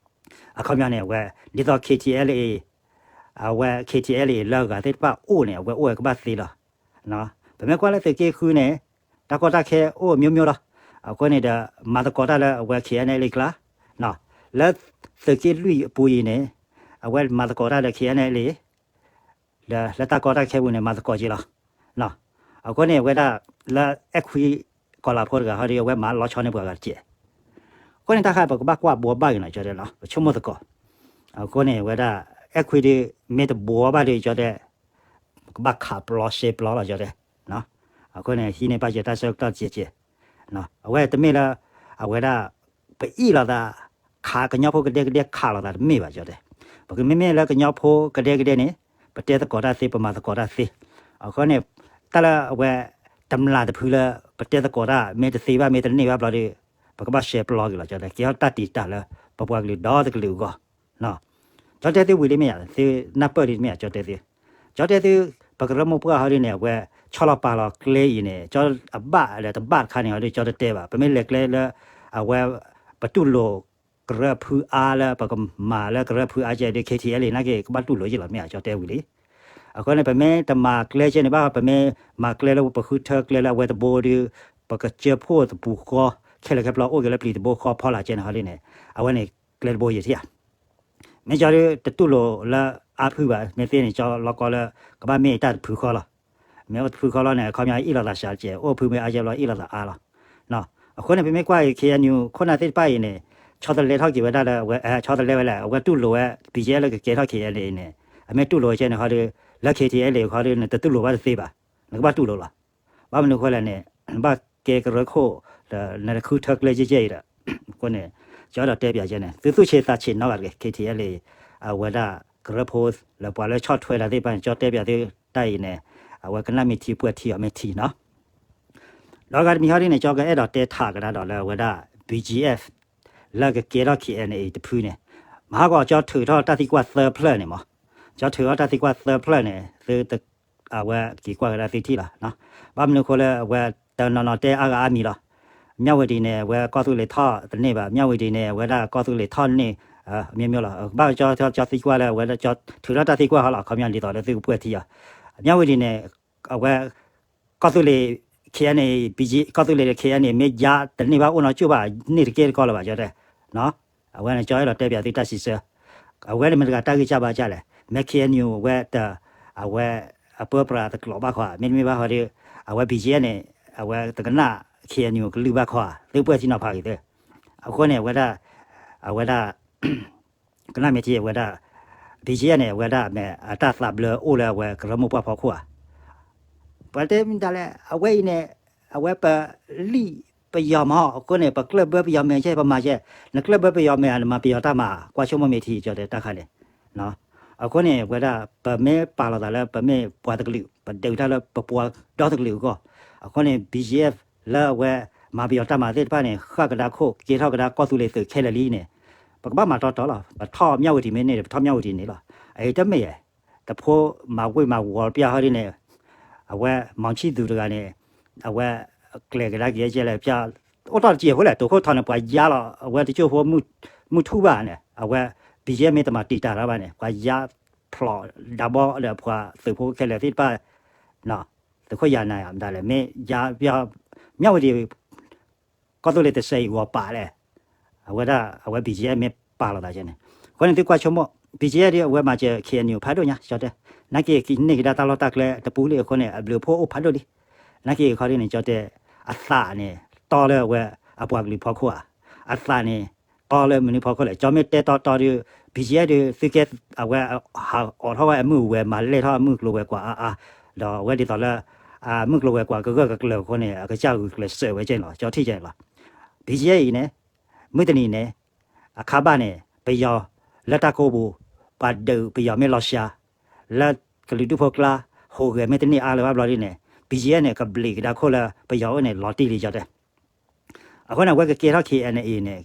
အခီပညီန့ၣ် အဝဲ ဒ်သိး K T L A အဝဲ K T L A လၢအဂၤသ့ၣ်တဖၣ်အိၣ်န့ၣ် အဝဲအိၣ်ဝဲကဘၣ်သ့လီၤ. ပမ့ၢ်ကွၢ်လၢသုးက့ဃုန့ၣ် တၢ်ကီတၢ်ခဲအိၣ်မျိုးမျိုးလီၤ. အဃိန့ၣ်ဒီး မၤသကိးတၢ်လၢအဝဲ K N L A ကျါ, လၢသုးက့လွံၢ်အပူၤအံၤန့ၣ် အဝဲမၤသကိးတၢ်လၢ K N L A လၢတၢ်ကီတၢ်ခဲပူၤန့ၣ် မၤသကိးက့ၤလီၤ. အဃိန့ၣ် အဝဲဒၣ်လၢအဲၣ်ခွံကီၤလၤဖိတဂၤဟီဒီး အဝဲမၤလီၤဆီန့ၢ်ပှၤဂၤတက့ၢ်. အဃိန့ၣ် တၢ်ခါပကဘၣ်ကွၢ်ဘှီဘၣ်က့ၤနီၤ ကၠီတဲလီၤ ပဆိကမိၣ်သကိး. အဃိန့ၣ် အဝဲဒၣ် အဲၣ်ခွံဒီး မ့ၢ်တဘှီဘၣ်ဒီး ကၠီတဲ ကဘၣ်ခးပျီရှဲပျီလီၤ ကၠီတဲ. အဃိန့ၣ် ဟံးန့ၢ်ဘၣ်က့ၤတၢ်ဆၢကတီၢ်ကဲးကဲး. အဝဲတမ့ၢ်လၢ အဝဲဒၣ် ပအ့ၣ်လိာ်သး ခးကညီဖိကဒဲကဒဲခးလိာ်သးတမ့ၢ်ဘၣ် ကၠီတဲ. ပကမ့မ့ၢ်လၢကညီဖိကဒဲကဒဲန့ၣ် ပတဲသကိးတၢ်သ့ ပမၤသကိးတၢ်သ့. အဃိန့ၣ် တၢ်လၢအဝဲ တမျၢ်တဖုလၢ ပတဲသကိးတၢ် မ့ၢ်တသ့ဘၣ် မ့ၢ်တန့ၢ်ဘၣ်ဘျီဒီး ပကဘၣ်ရှဲပျီက့ၤလီၤ ကၠီတဲ ကဲထီၣ်တၢ်တံာ်တာ်လၢ ပပှၤကလုာ်ဒီတကလုာ်အဂီၢ်. ကၠီတဲသုဝံၤလံမ့ၢ်ဧါ သုနၢ်ပၢၢ်ဒ်မ့ၢ်ဧါ ကၠီတဲသု. ကၠီတဲသု ပကရၢမိၢ်ပှၢ်ဟီဒ်န့ၣ် အဝဲ ဆီလီၤပာ်လီၤကျဲအံၤန့ၣ် ကၠီအဘၣ်ဒီးတဘၣ်တခါန့ၣ်ဟီဒီး ကၠီတတဲဘၣ်. ပမ့ၢ်လဲၤကျဲလၢ အဝဲ ပတူၢ်လိာ်ကရၢဖုအါလၢ ပကမၤလၢကရၢဖုအါကဲဒီး K T L A နာ်က့ ကဘၣ်တူၢ်လိာ်က့ၤလီၤ မ့ၢ်ဧါ ကၠီတဲဝံၤလံ. အဃိန့ၣ် ပမ့ၢ်တမၤကျဲကဲန့ၣ်ဘၣ် ပမ့ၢ်မၤကျဲလၢပဃုထၢကျဲလၢအဝဲတဘိဒီး ပကစၢဖှိၣ်တပူၤဃီ ခဲလၢာ်ခဲဆ့အိၣ်က့ၤလၢပျံၤတဘိဃီဖီလာ်ကဲန့ၣ်ဟီဒ်န့ၣ် အဝဲန့ၣ် ကျဲတဘိယံၤထံၣ်ဧါ. မ့ၢ်ကၠီဒီးတတူၢ်လိာ်လၢအါဖုဘၣ် မ့ၢ်သ့န့ၣ် ကၠီလီၤကီလၢ ကဘၣ်မ့ၢ်တၢ်တဖုဃီလီၤ. မ့ၢ်အိၣ်တဖုဃီလီၤန့ၣ် အခီပညီအ့ၣ်လိာ်သးစှၤကဲး အိၣ်ဖုမ့ၢ်အါကဲဘျီအ့ၣ်လိာ်သးအါလီၤ. အဃိန့ၣ် ပမ့ၢ်ကွၢ်အံၤ K N U ခိၣ်နၢ်သ့ၣ်တဖၣ်အံၤန့ၣ် ဆီတလဲထီၣ်က့ၤဝဲဒၣ်လၢအဝဲ ဆီတလဲဝဲလဲၣ် အဝဲတူၢ်လိာ်ဝဲ ဘံၣ်ကဲလၢကကဲထီၣ် K N A န့ၣ် အမ့ၢ်တူၢ်လိာ်ဝဲကဲန့ၣ်ဟီဒီး လၢ K T L A ဃီဒီး နတတူၢ်လိာ်ဘၣ်တသ့ဘၣ်. နကဘၣ်တူၢ်လိာ်လီၤ. ဘၣ်မနုၤဃိလဲၣ်န့ၣ် နဘၣ်ကဲကရၢခိၣ် ဒီးနတဃုထၢကျဲကဲကဲအံၤဒီး အဃိန့ၣ် ကၠီအဲၣ်ဒိးတဲပၠးကဲန့ၣ် သုသူၣ်ဆ့သးဆ့ၣ်နီၤဂၤတဂ့ၤ K T L A အဝဲဒၣ်ကရၢဖိ လၢပှၤလၢဆီၣ်ထွဲတၢ်သ့ၣ်တဖၣ်န့ၣ် ကၠီတဲပၠးသုတၢ်အံၤန့ၣ် အဝဲကနၣ်မ့ၢ်ထံပှဲၤထံအီၤမ့ၢ်ထံနီၤ. ဒီးဂၤတမံၤဟီဒ်န့ၣ် ကၠီကအဲၣ်ဒိးတဲထးကဒါဒီးလၢအဝဲဒၣ် B G F လၢကကဲထီၣ် K N A တဖုန့ၣ် မဟါကီးကၠီထုးထီၣ်တၢ်သံကွၢ်သၢဖျၢၣ်န့ၣ်မး, ကၠီထုးထီၣ်တၢ်သံကွၢ်သၢဖျၢၣ်န့ၣ် သု အဝဲက့ၤကွၢ်ကဒါသုထံၣ်လီၤ. ဘၣ်မနုၤဃိလၢအဝဲတနီၤနီၤတဲအါဂၤအါမံၤလီၤ. မၠၣ်ဝတံၤန့ၣ် အဝဲကီၢ်သူလ့ၤထီၣ်တန့ၢ်ဘၣ်, မၠၣ်ဝတံၤန့ၣ် အဝဲဒၣ်ကီၢ်သူလ့ၤထီၣ်န့ၢ် မ့ၢ်မ့ၢ်လီၤ. ဘၣ်ကၠီ ကၠီသံကွၢ်လၢအဝဲ ကၠီထုးထီၣ်တၢ်သံကွၢ်ဟီလီၤ အခီပညီဒ်သိးလၢသုကပှဲၤထံအီၤ. မၠၣ်ဝတံၤန့ၣ် အဝဲ ကီၢ်သူလ့ၤ K N A, B G, ကီၢ်သူလ့ၤဒီး K N A မ့ၢ်ယါတန့ၢ်ဘၣ်အိၣ်နီတကၠိၢ်ဘၣ် န့ၢ်တကဲတကီလၢၤဘၣ် ကၠီတဲ. အဝဲန့ၣ် ကၠီအဲၣ်ဒိးတဲပၠးသုတၢ်စံးဆၢ, အဝဲန့ၣ်မ့ၢ်တဂၤတၢ်ဂံၢ်စၢ်ဘါစၢ်လဲၣ်, မ့ၢ် K N U အဝဲတ အဝဲ အပၢပြးတကျိးဘၣ်ခီဧါ, မ့တမ့ၢ်ဘၣ်ဃီဒီး အဝဲ B G F န့ၣ် အဝဲတကနၣ် K N U ကလုၢ်ဘၣ်ခီဧါ, သုပှဲၤထံနီၤဖးဂ့ၤသ့. အဃိန့ၣ် အဝဲဒၣ် အဝဲဒၣ် ကနၣ်မ့ၢ်ထံအဝဲဒၣ် B G F န့ၣ် အဝဲဒၣ်မ့ၢ်အတၢ်သးဘျၢအိၣ်လၢအဝဲကရၢမိၢ်ပှၢ်ဖီခိၣ်ဧါ. ပှၤတဲမ့ၢ်ဒၣ်လဲၣ် အဝဲအံၤန့ၣ် အဝဲပလံၣ်ပယီၤမး အဃိန့ၣ် ပကျၢၢ်ဘၢပယီၤမဲာ်ကဲ ပမၤကဲ, နကျၢၢ်ဘၢပယီၤမဲာ်ဧါ နမၤပယီၤတၢ်မၤ ကွၢ်ဆိကမိၣ်မ့ၢ်ထံ ကၠီတဲတၢ်ခါန့ၣ်. အဃိန့ၣ် အဝဲဒၣ် ပမ့ၢ်ပာ်လီၤသးလၢပမ့ၢ်ပှၤတကလုာ် ပဒုးတၢ်လၢပပှၤဒီတကလုာ်အဂီၢ်, အဃိန့ၣ် B G F လၢအဝဲမၤပယီၤတၢ်မၤသ့ၣ်တဖၣ်န့ၣ် ဃၣ်ကဒါခိၣ် ကဲထီၣ်ကဒါကီၢ်သူလ့ၤသုးခဲလၢာ်လံန့ၣ် ပကဘၣ်မၤတီတီလီၤ. ပထီၣ်မၠၣ်ဝတံၤမ့ၢ်န့ၢ်ဒီး ပထီၣ်မၠၣ်ဝတံၤန့ၣ်လီၤ. အအံၤတမ့ၢ် တဖိမၤဝ့ၢ်မၤဝီၤပျၢ်ဟီဒ်န့ၣ် အဝဲ မောင်ချစ်သူ တဂၤန့ၣ် အဝဲကျဲၤကဒါက့ၤကဲလဲၣ်ပျၢ် အိၣ်တ့ၢ်တစဲးဖိလဲၣ် တိာ်ခိၣ်ထီန့ၣ် ပှၤယါလီၤ အဝဲတကၠိၢ်ဖိ မုၢ်ထူၣ်ဘၣ်န့ၣ် အဝဲ B G F မ့ၢ်တမၤတံာ်တာ်တၢ်ဘၣ်န့ၣ် ပှၤယါဖျိးဒးဘီဒီးပှၤသုးဖိခဲလၢာ်သ့ၣ်တဖၣ် သုးခိၣ်ယၤနၤယၤမတၤလဲၣ် မ့ၢ်ယါပျၢ် မၠၣ်ဝတံၤ ကီၢ်သူလ့ၤတစဲးအံၤဂီၤပာ်လဲၣ် အဝဲဒၣ် အဝဲ B G F မ့ၢ်ပာ်လီၤသးကဲန့ၣ်. အဃိန့ၣ် သုကွၢ်ဆိကမိၣ် B G F ဒ်အဝဲမၤစၢၤ K N U ဖးဒိၣ်ညါ ကၠီတဲ နာ်က့ၤန့ၢ်ကဒါတၢ်လီၢ်တၢ်ကျဲတပူၤလံအဃိန့ၣ် အဘျုးအဖှိၣ်အိၣ်ဖးဒိၣ်လံ. နာ်က့ၤခီဒ်န့ၣ် ကၠီတဲ အသးန့ၣ် တီလၢအဝဲ အပှၤကလုာ်ဖီခိၣ်ဧါ, အသးန့ၣ် တီလၢမနုၤဖီခိၣ်လဲၣ်. ကၠီမ့ၢ်တဲတီတီဒီး B G F ဒီး သုကဲ အဝဲ ဟးအိးထီၣ်ဝဲအမုၢ်ဝဲၤ မၤလဲၢ်ထီၣ်အမုၢ်ကျိၤဝဲၤကွာ်အါအါ, ဒီးအဝဲဒ်သိးလၢ အမုၢ်ကျိၤဝဲၤကွာ်ကဂၢၢ်ကကျၢၤအဃိန့ၣ် အကစၢ်ဂုာ်ကျဲးစၢးဝဲကဲန့ၣ်လီၤ. ကၠီထံၣ်ကဲန့ၣ်လီၤ. B G F အံၤန့ၣ် မုၢ်တနံၤန့ၣ် အခါဘၣ်န့ၣ် ပယီၤလၢတၢ်ကိးပူၤ ပှၤဒုးပယီၤမ့ၢ်လီၤစှၤ လၢကလုာ်ဒူၣ်ဖိကျါ ဟူးဂဲၤမ့ၢ်တန့ၢ်အါလၢၤဘၣ်ဘျီဒ်န့ၣ် B G F န့ၣ် ကဘျံးကဒါခိၣ်လၢပယီၤအိၣ်န့ၣ် လီၤတံၢ်လံ ကၠီတဲ. အဃိန့ၣ် အဝဲကကဲထီၣ် K N A န့ၣ်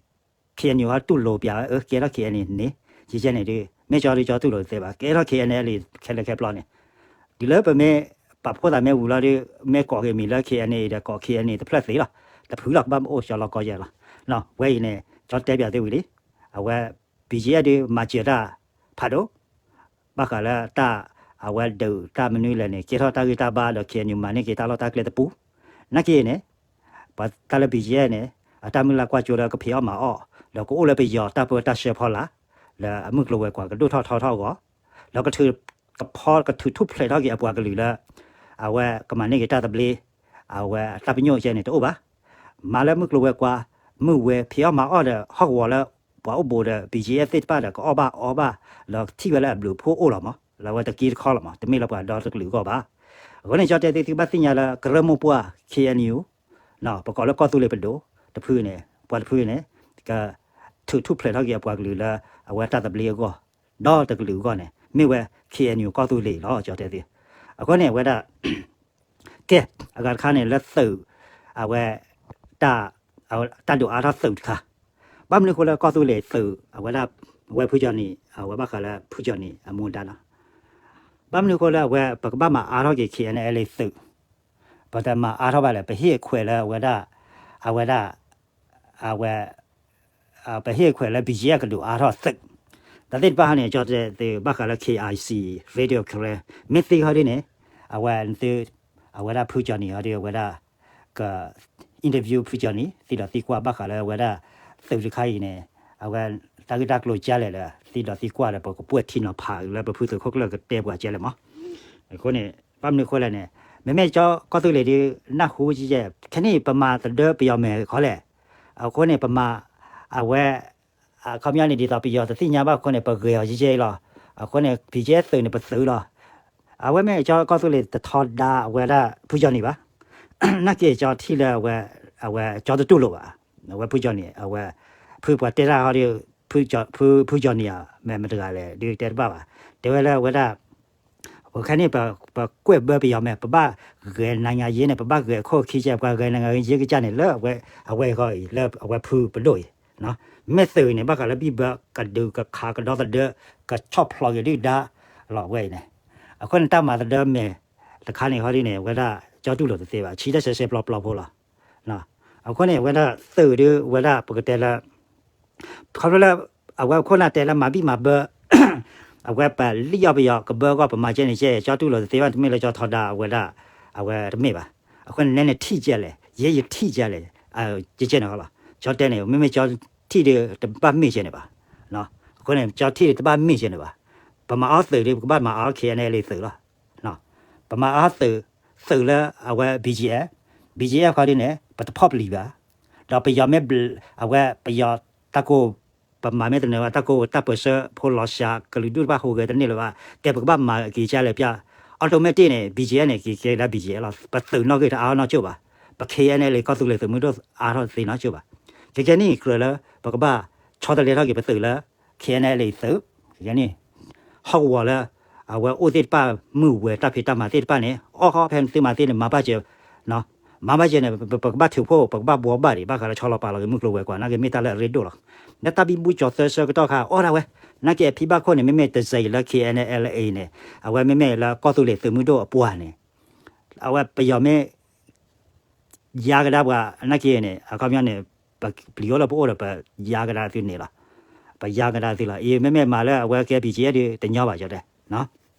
K N U ဟီတူၢ်လိာ်ပၠးဝဲ ကဲထီၣ် K N A န့ၣ် ကဲကဲန့ၣ်ဒီး မ့ၢ်ကၠီဒီးကၠီတူၢ်လိာ်တသ့ဘၣ် ကဲထီၣ် K N A ခဲလၢာ်ခဲဆ့န့ၣ် တုၤလၢပမ့ၢ်ပာ်ဖှိၣ်သးမ့ၢ်ဝံၤလီၤဒီး မ့ၢ်ကိးက့ၤမံၤလၢ K N A ဒီးကိး K N A တဖျၢၣ်သ့လီၤ. တဖုလီၤ ကဘၣ်အိၣ်ကၠီလီၤကီယဲၢ်လီၤ. ဝဲအံၤန့ၣ် ကၠီတဲပၠးသုဝံၤလံ. အဝဲ BGF ဒုးမၤစၢၤတၢ်ဖးဒိၣ် ဘၣ်ဃးလၢတၢ် အဝဲဒုးတၢ်မနုၤလဲၣ်န့ၣ် ကဲထီၣ်တၢ်ဂံၢ်တၢ်ဘါဒီး KNU မၤန့ၢ်က့ၤတၢ်လီၢ်တၢ်ကျဲတပူၤ, နာ်က့န့ၣ် ပှၤတၢ်လၢ BGF န့ၣ် အတၢ်မုၢ်လၢ်ကွၢ်စိလၢကဖံးအီၣ်မၤအီၣ် ဒီးကအိၣ်လၢပယီၤတၢ်ပၢတၢ်ဆှၢဖီလာ် လၢအမုၢ်ကျိၤဝဲၤကွာ်ကဒိၣ်ထီၣ်ထီထီၣ်အဂီၢ် ဒီးကထုး ကဖီ ကထုးထူၣ်ဖျဲးထီၣ်က့ၤအပှၤကလုာ်လၢ အဝဲကမၤန့ၢ်က့ၤတၢ်သဘျ့ အဝဲတၢ်ပညိၣ်ကဲန့ၣ်တအိၣ်ဘၣ်. မၤလၢမုၢ်ကျိၤဝဲၤကွာ် မုၢ်ဝဲဖံးအီၣ်မၤအီၣ်ဒီးဟီၣ်ကဝီၤလၢ ပှၤအိၣ်ဘူးဒီး BGF သ့ၣ်တဖၣ်ဒီး ကအီၣ်ဘၣ်အီဘၣ် ဒီးထံၣ်ဝဲလၢအဘျုးအဖှိၣ်အိၣ်လီၤမး လၢအဝဲတက့တခီလီၤမး တမ့ၢ်လၢပှၤဒီတကလုာ်အဂီၢ်ဘၣ်. အဃိန့ၣ် ကၠီတဲသု သုကဘၣ်သ့ၣ်ညါလၢ ကရၢမိၢ်ပှၢ် KNU ပကိးလၢကီၢ်သူလ့ၤပဒိၣ်တဖုန့ၣ် ပှၤတဖုန့ၣ် ကထုးထူၣ်ဖျဲးထီၣ်က့ၤအပှၤကလုာ်လၢ အဝဲတၢ်သဘျ့အဂီၢ် ဒီတကလုာ်အဂီၢ်န့ၣ် မ့ၢ်ဝဲ KNU ကီၢ်သူလ့ၤလီၤ ကၠီတဲသု. အဃိန့ၣ် အဝဲဒၣ် ကဲ အဂၤတခါန့ၣ်လၢသုး အဝဲ တၢ် တၢ်ဒုးအါထီၣ်သုးတခါ ဘၣ်မနုၤအဃိလၢကီၢ်သူလ့ၤသုး အဝဲဒၣ် ဝဲဖုကၠီနံၤ အဝဲဘၣ်ဃးလၢဖုကၠီနံၤအမူဒါနီၤ ဘၣ်မနုၤအဃိလၢအဝဲ ပကဘၣ်မၤအါထီၣ်က့ၤ KNLA သုး ပတမၤအါထီၣ်ဘၣ်လဲၣ် ပဟ့ၣ်ခွဲးလၢအဝဲဒၣ် အဝဲဒၣ် အဝဲ ပဟ့ၣ်ခွဲးလၢ BGF ကဒုးအါထီၣ်သုး တၢ်သ့ၣ်တဖၣ်ဟီန့ၣ် ကၠီတဲသု ဘၣ်ဃးလၢ KIC Radio Karen မ့ၢ်သ့ဟီဒ်န့ၣ် အဝဲသု အဝဲဒၣ်ဖုကၠီနံၤဟီဒ် အဝဲဒၣ် က interview ဖုကၠီနံၤ သံဒီးသံကွၢ်ဘၣ်ဃးလၢအဝဲဒၣ် သုးတခါအံၤန့ၣ် အဝဲ တၢ်ဂ့ၢ်တၢ်ကျိၤကဲလဲၣ်ဒီး သံဒီးသံကွၢ်ဒီး ပကပှဲၤထံနီၤဖးလၢပဖုသုးခိၣ်ကျၢၢ်ကတဲပှၤကဲလဲၣ်မး. အဃိန့ၣ် ဘၣ်မနုၤအဃိလဲၣ်န့ၣ် မ့မ့ၢ်ကၠီကီၢ်သူလ့ၤဒုး နၢ်ဟူကဲ ခဲနံၣ် ပမၤသဒၢပယီၤမဲာ်ခီလဲၣ် အဃိန့ၣ် ပမၤ အဝဲ အခီပညီန့ၣ် ဒ်သိးပယီၤတသ့ၣ်ညါဘၣ်အဃိန့ၣ် ပဂဲၤအီၤကဲကဲအံၤလီၤ. အဃိန့ၣ် BGF သုးန့ၣ် ပသုးလီၤ. အဝဲမ့ၢ်ကၠီကီၢ်သူလ့ၤတထီဒါအဝဲဒၣ်ဖုကၠီနံၤဘၣ်. နာ်က့ကၠီထံၣ်လၢအဝဲ အဝဲကၠီတတူၢ်လိာ်ဘၣ်. အဝဲဖုကၠီနံၤ အဝဲ ဖုပှၤတဲတၢ်ဟီဒ် ဖုကၠီနံၤဧါ မ့ၢ်မတဂၤလဲၣ် ဒုးတဲတဘၣ်ဘၣ်. တဲဝဲလၢအဝဲဒၣ် ခဲနံၣ် ပကွဲးဘၢပယီၤမဲာ် ပဘၣ်ဂဲၤနၤညါယ့န့ၣ် ပဘၣ်ဂဲၤအခိၣ်ခံကဲ ပှၤဂဲၤနၤညါယ့ကစၢ်န့ၣ် လၢအဝဲအဂီၢ်အံၤ လၢအဝဲဖုပဒိၣ်အံၤ မ့ၢ်သုးအံၤန့ၣ် ဘၣ်ဃးလၢဘံၣ်ဘၢကဒုးကခးကဒီသဒၢ ကဆီၣ်ဖျိးက့ၤဒုၣ်ဒါလီၤအဝဲအံၤန့ၣ်. အဃိန့ၣ် တၢ်မၤသဒၢမဲာ်တခါန့ၣ်ဟီဒ်န့ၣ် အဝဲဒၣ်ကၠီတူၢ်လိာ်တသ့ဘၣ် ဆံးတၢ်ဆဲးဆဲးပျီပျီဖိလီၤ. အဃိန့ၣ် အဝဲဒၣ်သုးဒုး အဝဲဒၣ်ပကတဲလၢ ခီဖျိလၢ အဝဲခိၣ်နၢ်တဲလၢမၤဘံၣ်မၤဘၢ အဝဲပလံၣ်အီၣ်ပယီၤကဘၢအဂီၢ် ပမၤကဲန့ၣ်ကဲ ကၠီတူၢ်လိာ်တသ့ဘၣ် တမ့ၢ်လၢကၠီထီဒါအဝဲဒၣ် အဝဲတမ့ၢ်ဘၣ်. အဃိန့ၣ် နဲနထံၣ်ကဲလဲၣ် ယဲယထံၣ်ကဲလဲၣ် ကဲကဲန့ၣ်လီၤ. ကၠီတဲန့ၣ် မ့မ့ၢ်ကၠီထံၣ်ဒုးတဘၣ်မ့ၢ်ကဲန့ၣ်ဘၣ်. အဃိန့ၣ် ကၠီထံၣ်ဒုးတဘၣ်မ့ၢ်ကဲန့ၣ်ဘၣ်. ပမၤအီၣ်သုးဒုး ပကဘၣ်မၤအီၣ် KNLA သုးလီၤ. ပမၤအီၣ်သုး သုးလၢအဝဲ BGF BGF ခီဒ်န့ၣ် ပတဖီၣ်ပလံၤဘၣ်. ဒီးပယီၤမ့ၢ် အဝဲပယီၤတၢ်ကိၢ် ပမၤမ့ၢ်တနၢၤဘၣ် တၢ်ကိၢ်တၢ်ပၢၢ်ဆၢဖိလီၤစှၤ ကလုာ်ဒူၣ်တဖၣ်ဟူးဂဲၤတန့ၢ်လၢၤဘၣ် တဲပကဘၣ်မၤက့ၤကလဲၣ်ပျၢ် automatic န့ၣ် BGF န့ၣ် က့ၤကဲဒၣ် BGF လီၤ. ပသုးနီၣ်ဂံၢ်တအါအီၣ်နီတစိၢ်ဘၣ်. ပ KNLA ကီၢ်သူလ့ၤသုးမုၢ်ဒိၣ်အါထီၣ်တသ့နီတစိၢ်ဘၣ်. ကဲကဲန့ၣ်ကြၢးလၢ ပကဘၣ်ဆီတလဲထီၣ်က့ၤပသုးလၢ KNLA သုး ကဲန့ၣ် ဟီၣ်ကဝီၤလၢ အဝဲအိၣ်သ့ၣ်တဖၣ်မုၢ်ဝဲတၢ်ဖံးတၢ်မၤသ့ၣ်တဖၣ်န့ၣ် အီၣ်ဃီဖဲသုမၤသ့န့ၣ် မၤဘၣ်စၢၤ မၤဘၣ်စၢၤန့ၣ် ပကဘၣ်ထုးဖှိၣ် ပကဘၣ်ဘှီဘၣ်ဒံး ဘၣ်ဃးလၢဆီလီၤပာ်လီၤက့ၤမုၢ်ကျိၤဝဲၤကွာ် နာ်က့မ့ၢ်တၢ်လၢအရ့ဒိၣ်လီၤ. လၢတၢ်ဘံဘူကၠီၤသၢဆၢကတီၢ်ခါ အီၣ်ဒၣ်ဝဲ နာ်က့အဖံဘၣ်ခိၣ်န့ၣ် မ့မ့ၢ်တစဲးအံၤလၢ KNLA န့ၣ် အဝဲမ့မ့ၢ်လၢကီၢ်သူလ့ၤသုးမုၢ်ဒိၣ်အပှၤန့ၣ် အဝဲပယီၤမ့ၢ် ယါကဒါပှၤ နာ်က့န့ၣ် အခီပညီန့ၣ် ပပျံၤအိၣ်လၢပအိၣ်ဒီး ပယါကဒါသုန့ၣ်လီၤ. ပယါကဒါသုလီၤ. အံၤမ့မ့ၢ်မၤလၢအဝဲကဲ BGF ဒုးတညီဘၣ် ကၠီတဲ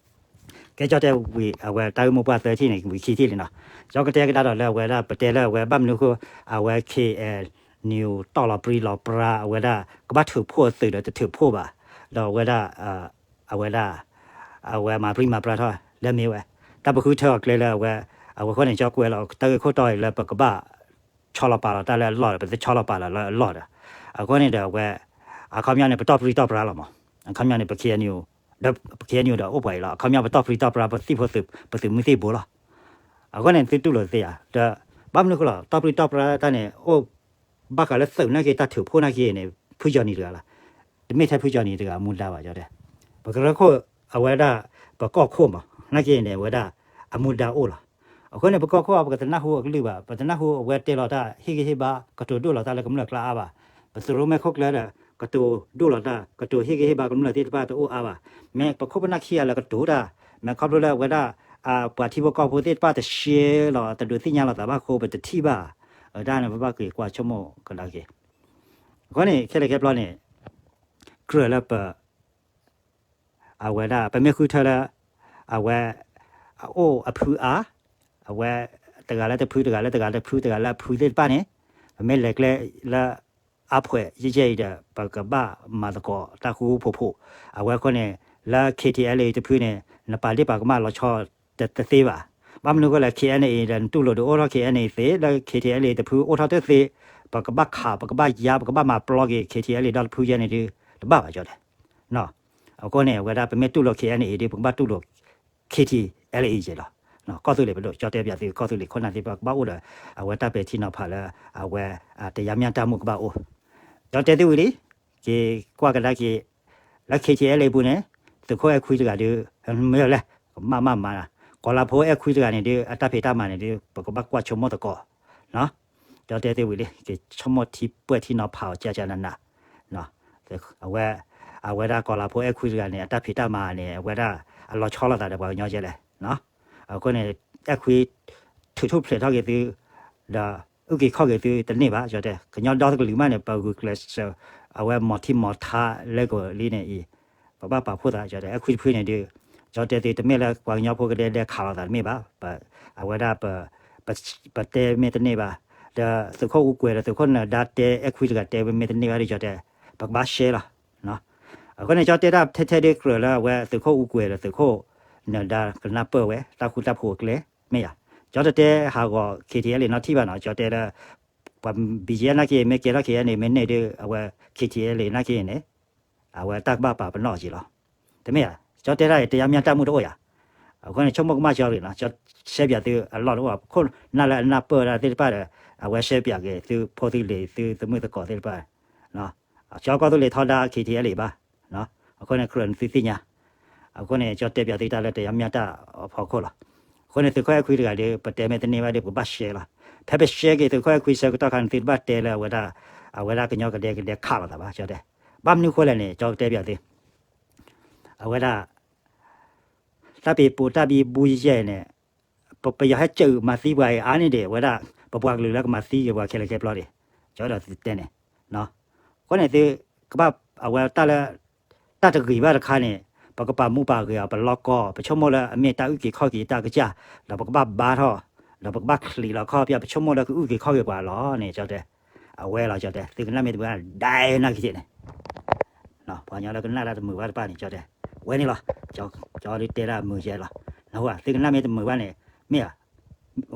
ကၠီတဲဝံၤ အဝဲတၢ်ဂ့ၢ်မိၢ်ပှၢ်သၢထံၣ်န့ၣ် ဝံၤခံထံၣ်လံနီၤ. ကၠီကတဲကဒါဒီးလၢအဝဲဒၣ် ပတဲလၢအဝဲဘၣ်မနုၤအဃိ အဝဲ KNU တီၢ်လီၤပြံလီၤပြါ အဝဲဒၣ် ကဘၣ်ထုးဖှိၣ်သုးဒီးတထုးဖှိၣ်ဘၣ်. ဒီးအဝဲဒၣ် အဝဲဒၣ် အဝဲမၤပြံမၤပြါထီၣ်လၢမ့ၢ်ဝဲ တၢ်ပဃုထၢအီၤကျဲလၢအဝဲ အဝဲဃိန့ၣ် ကၠီကွဲးလီၤ တၢ်ဂ့ၢ်ခိၣ်တီအံၤလၢပကဘၣ် ဆီလီၤပာ်လီၤတၢ်လၢအလီၢ်ဒီး ပတဆီလီၤပာ်လီၤလၢအလီၢ်ဒီး အဃိန့ၣ်ဒီးအဝဲ အခီပညီန့ၣ် ပတီၢ်ပြံတီၢ်ပြါလီၤမး. အခီပညီန့ၣ် ပ KNU ဒီး KNU ဒီးအိၣ်ပှၤအံၤလီၤ. အခီပညီပတီၢ်ပြံတီၢ်ပြါ ပသံၣ်ဖိသုး ပသုးမုၢ်သံၣ်ဘိလီၤ. အဃိန့ၣ် သုတူၢ်လိာ်သ့ဧါ ဒီး ဘၣ်မနုၤအဃိလီၤ တီၢ်ပြံတီၢ်ပြါတၢ်န့ၣ် အိၣ် ဘၣ်ဃးလၢသုးနာ်က့ တၢ်ထုးဖှိၣ်နာ်က့န့ၣ် ဖုကၠီနံၤတဂၤလီၤ. တမ့ၢ်ထဲဖုကၠီနံၤတဂၤအမူဒါဘၣ် ကၠီတဲ ပကရၢခိၣ် အဝဲဒၣ် ပကီၢ်ခိၣ်မး နာ်က့န့ၣ် အဝဲဒၣ် အမူဒါအိၣ်လီၤ. အဃိန့ၣ် ပကီၢ်ခိၣ်အံၤ ပကတနၢ်ဟူအကလုၢ်ဘၣ် ပတနၢ်ဟူအဝဲတဲလီၤတၢ် ဟ့ၣ်ဂံၢ်ဟ့ၣ်ဘါ ကတိၤဒိၣ်လီၤတၢ်လၢကမျၢၢ်ကျါအါဘၣ်. ပသုးရိၣ်မဲာ်ခိၣ်ကျၢၢ်ဒီး ကတိၤဒိၣ်လီၤတၢ် ကတိၤဟ့ၣ်ဂံၢ်ဟ့ၣ်ဘါကမျၢၢ်သ့ၣ်တဖၣ်တအိၣ်အါဘၣ်. မ့ၢ်ပခိၣ်ပနၢ်ခံဂၤလၢကတိၤတၢ် မ့ၢ်ခီဖျိလၢအဝဲဒၣ် ပှၤထံဖိကီၢ်ဖိသ့ၣ်တဖၣ်တရှဲလီၤ တဒုးသ့ၣ်ညါလီၤသးဘၣ်အဃိ ပတထံၣ်ဘၣ်. အတၢ်န့ၣ် ပဘၣ်က့ၤကွၢ်ဆိကမိၣ်ကဒါက့ၤ အဃိန့ၣ် ခဲလၢာ်ခဲပျီန့ၣ် ကြၢးလၢပ အဝဲဒၣ် ပမ့ၢ်ဃုထၢလၢ အဝဲ အအိၣ်အဖုအါ, အဝဲ တဂၤလၢတဖု တဂၤလၢတဂၤတဖု တဂၤလၢအဖုသ့ၣ်တဖၣ်န့ၣ် ပမ့ၢ်လဲၤကျဲလၢ အါဖှဲးယဲၢ်ယဲၢ်အံၤဒီး ပကဘၣ်မၤသကိးတၢ်ဃူဃူဖိးဖိး, အဝဲအဃိန့ၣ် လၢ K T L A တဖုန့ၣ် နပာ်ဒ့ၣ်ပာ်ကမၣ်လီၤဆီတသ့ဘၣ်. ဘၣ်မနုၤအဃိလဲၣ် K N A ဒီးနတူၢ်လိာ်ဒုးအိၣ်ထီၣ် K N A သ့, လၢ K T L A တဖုအိၣ်ထီၣ်တသ့, ပကဘၣ်ခး ပကဘၣ်ယါ ပကဘၣ်မၤပျီက့ၤ K T L A ဒီတဖုယဲန့ၣ်ဒုး တဘၣ်ဘၣ်ကၠီတဲ အဃိန့ၣ် အဝဲဒၣ်ပမ့ၢ်တူၢ်လိာ် K N A ဒုး ပကဘၣ်တူၢ်လိာ် K T L A ကဲလီၤ. ကီၢ်သူလ့ၤပဒိၣ် ကၠီတဲပၠးသု ကီၢ်သူလ့ၤခိၣ်နၢ်သ့ၣ်တဖၣ်ကဘၣ်အိၣ်ဒီး အဝဲတၢ်ပဲာ်ထံနီၤဖးလၢ အဝဲ တရားမျှတမှု ကဘၣ်အိၣ်. ကၠီတဲသုဝံၤလံ, က့ၤကွၢ်ကဒါက့ၤ လၢ K T L A အပူၤန့ၣ် သုးခိၣ်အဲၣ်ခွံတဂၤဒုး မ့ၢ်လဲၣ် ကမၣ်မၣ်မၤ, ကီၤလၤဖိအဲၣ်ခွံတဂၤန့ၣ်ဒုး အတၢ်ဖံးတၢ်မၤန့ၣ်ဒုး ပကဘၣ်ကွၢ်ဆိကမိၣ်သကိး ကၠီတဲသုဝံၤလံ က့ၤဆိကမိၣ်ထံပှဲၤထံနီၤဖးအီၤကၠၢ်ကၠၢ်နးနး, အဝဲ အဝဲဒၣ်ကီၤလၤဖိအဲၣ်ခွံတဂၤန့ၣ် အတၢ်ဖံးတၢ်မၤန့ၣ် အဝဲဒၣ်အလီၤဆီလိာ်သးဒီးပှၤကညီကဲလဲၣ်. အဃိန့ၣ် အဲၣ်ခွံ ထုးထူၣ်ဖျဲးထီၣ်က့ၤသု ဒီးအုၣ်က့ၤခီၣ်က့ၤသုတန့ၢ်ဘၣ် ကၠီတဲ. ကညီဒီတကလုာ်မးန့ၣ် ပဂုာ်ကျဲးစၢး အဝဲမီၤထံမီၤထါလဲကိာ်လံန့ၣ်အံၤ ပဘၣ်ပာ်ဖှိၣ်သး ကၠီတဲ အဲၣ်ခွံတဖုန့ၣ်ဒုး ကၠီတဲသု တမ့ၢ်လၢပှၤကညီဖိကဒဲဒဲခးလိာ်သးတမ့ၢ်ဘၣ်, အဝဲဒၣ် ပတဲမ့ၢ်တန့ၢ်ဘၣ်, ဒီးသုးခိၣ်အူကွဲၤဒီးသုးခိၣ်နၢၤဒါတဲ အဲၣ်ခွံတဂၤတဲဝဲမ့ၢ်တန့ၢ်ဘၣ်ဒီး ကၠီတဲ ပကဘၣ်ရှဲလီၤ. အဃိန့ၣ် ကၠီတဲတၢ်ထဲထဲဒုးကြၢးလၢအဝဲသုးခိၣ်အူကွဲၤဒီးသုးခိၣ်နၢၤဒါကနၢ်ပၢၢ်ဝဲ တၢ်ဃူတၢ်ဖိးအကျဲ မ့ၢ်ယၤ, ကၠီတတဲဟးဂီၤ K T L A နီထံၣ်ဘၣ်နီၤ, ကၠီတဲလၢ ပှၤ ဘီယဲ နာ်က့ မ့ၢ်ကဲထီၣ် K N A မ့ၢ်န့ၢ်ဒုး အဝဲ K T L A နာ်က့န့ၣ် အဝဲတၢ်ကဘၣ်ပာ်ပနီၣ်အီၤက့လီၤ. တမ့ၢ်ဧါ, ကၠီတဲဒၣ်အံၤ တရားမျှတမှု တအိၣ်ယၤ. အဃိန့ၣ် ဆိကမိၣ်ကမၣ်ကၠီရံၣ်နီၤ, ကၠီရှဲပၠးသုအလီၢ်တအိၣ်ဘၣ်, ပခိၣ်နၢ်လၢအနၢ်ပၢၢ်ဝဲဒၣ်သ့ၣ်တဖၣ်ဒီး အဝဲရှဲပၠးက့ၤသုဖိသုလံၤသုသမုၣ်သကိးသ့ၣ်တဖၣ်, ကၠီကီၢ်သူလ့ၤထီဒါ K T L A ဘၣ်. အဃိန့ၣ် ကြၢးနသုသ့ၣ်ညါ, အဃိန့ၣ် ကၠီတဲပၠးသုတၢ်လၢ တရားမျှတမှု အဖီခိၣ်လီၤ. အဃိန့ၣ် သုးခိၣ်အဲၣ်ခွံတဂၤဒီး ပတဲမ့ၢ်တန့ၢ်ဘၣ်ဒီး ပကဘၣ်ရှဲလီၤ. ဖဲပရှဲက့ၤ သုးခိၣ်အဲၣ်ခွံဆၢကတီၢ်ခါန့ၣ် သုတဘၣ်တဲလၢအဝဲဒၣ် အဝဲဒၣ်ကညီကဒဲကဒဲခးလိာ်သးဘၣ် ကၠီတဲ. ဘၣ်မနုၤဃိလဲၣ်န့ၣ် ကၠီတဲပၠးသု အဝဲဒၣ် တၢ်ပံၤပိာ်တၢ်ဘံဘူယဲၢ်န့ၣ် ပယီၤဟဲစၢးမၤသံပှၤအံၤအါန့ၢ်ဒံး အဝဲဒၣ် ပပှၤကလုာ်လၢကမၤသံက့ၤပှၤခဲလၢာ်ခဲဆ့ဒီး ကၠီဒီးသုတဲန့ၣ်. အဃိန့ၣ်သု ကဘၣ် အဝဲတၢ်လၢ တၢ်တဂ့ၤဘၣ်တခါန့ၣ် ပကပာ်မူပာ်ဂဲၤအီၤ ပလီၢ်ကီၢ် ပဆိကမိၣ်လၢအမ့ၢ်တၢ်အုၣ်က့ၤခီၣ်က့ၤတၢ်ကစၢ် ဒီးပကဘၣ်ဘါထီၣ် ဒီးပကဘၣ်ချံးလီၤခီၣ်ဖၠၣ် ပဆိကမိၣ်လၢကအုၣ်က့ၤခီၣ်က့ၤပှၤလီၤန့ၣ် ကၠီတဲ. အဝဲလီၤ ကၠီတဲ သုကနၣ်မ့ၢ်တမုာ်ဘၣ် ဒဲနာ်က့ၤန့ၣ် ပှၤကညီလၢကနၣ်တၢ်တမုာ်ဘၣ်တဖၣ်န့ၣ် ကၠီတဲ ဝဲန့ၣ်လီၤ. ကၠီဒုးတဲဒၣ်မုာ်ကဲလီၤ. နၢ်ဟူဧါ သုကနၣ်မ့ၢ်တမုာ်ဘၣ်န့ၣ် မ့ၢ်ဧါ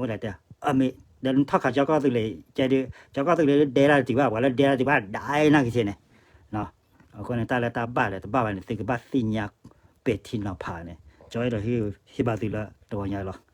ဝဲဒၣ်တဲ မ့ၢ် ဒီးနထီၣ်ခးကၠီကီၢ်သူလ့ၤ ကဲဒုး ကၠီကီၢ်သူလ့ၤဒုးဒဲဒၣ်တတုၤဘၣ် ပှၤလၢဒဲဒၣ်တတုၤဘၣ် ဒဲနာ်က့ၤန့ၣ်. အဃိန့ၣ် တၢ်လၢတၢ်ဘၣ်ဒီးတဘၣ်ဘၣ်န့ၣ် သုကဘၣ်သ့ၣ်ညါပဲာ်ထံနီၤဖးန့ၣ် ကၠီအဲၣ်ဒိးဟ့ၣ်ဘၣ်သုလၢတဂီၤညါလီၤ.